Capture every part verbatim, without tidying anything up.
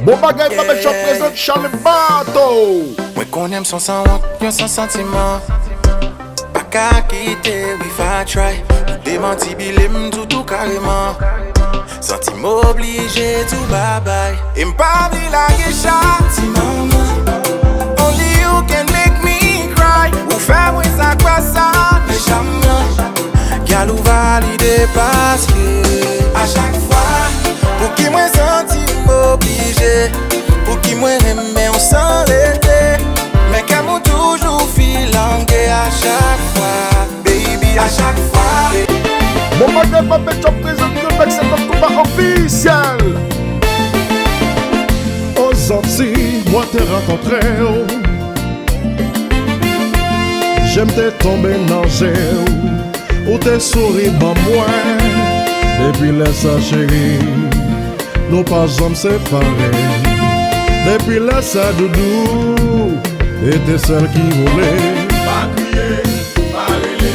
Bon bagay, Babel Shop prezante Charlemagne Bato. Mwen konnen m son sanwont, yon san santiman. Pa ka kite wi, if I try. Ou demantibile m toutou kareman. Santi m oblije di w babay. E m pa vle lage chat. Ti manman, only you can make me cry. Ou fè mwen sa kwa sa, mechamman. Gyal ou valide paske a chak fwa, pouki mwen santi m oblije, pouki mwen renmen w san rete. Men kè m ou toujou filange a chak fwa, baby, a chak fwa. Bon bagay, Babel Shop prezante Grandmax Setup Combat Officiel. Aux Antilles, mwen te rankontre w. Je m te tonbe nan je w. Ou te souri ban mwen. Depi lè sa, cheri, nou pa janm separe. Depi lè sa, doudou, etesèl ki vole. Pa kriye, pa rele.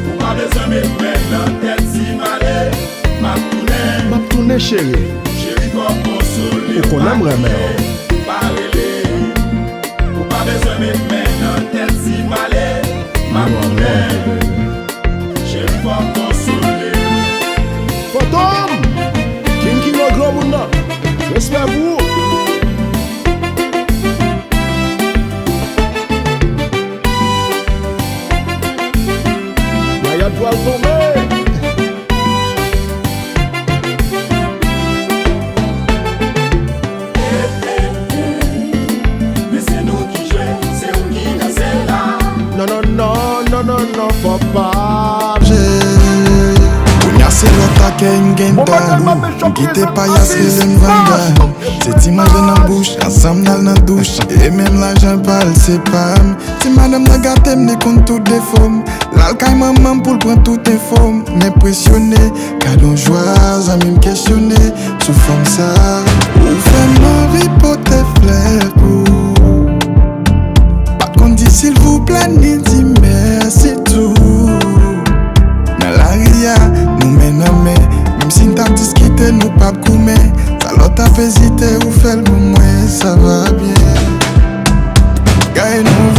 Ou pa bezwen met men nan tèt si m ale. M ap tounen. M ap tounen, cheri. Cheri, fò w konsole. Ou konnen m renmen w. Pa rele. Ou pa bezwen met men nan tèt si m ale. M ap tounen. Cheri, fò w konsole. Fantom! King King an granmoun nan. Respè pou ou. Mayad pral tonbe. Men se nou ki jwe, se ou ki danse la. Non, non, non, non, non, non, fò pa. Kounye a se lòt akèy m gen dal. M kite payas rele m vandal. Se ti manje nan bouch, ansanm n al nan douch. E menm lajan pa l se pa m. Ti madanm nan gate m, li konn tout defo m. L al kay manman m pou l pran tout enfo m. M enpresyone, gad on jwa, zanmi m kesyone sou fanm sa. Ou fè m anvi pote flè pou ou. Pa t konn di silvouplè ni di mèsi tou. Nan lari a, nou men nan men. Menm si n t ap diskite, nou p ap goumen. Sa lòt ap ezite, ou fè l pou mwen, sa va byen. Gaye nou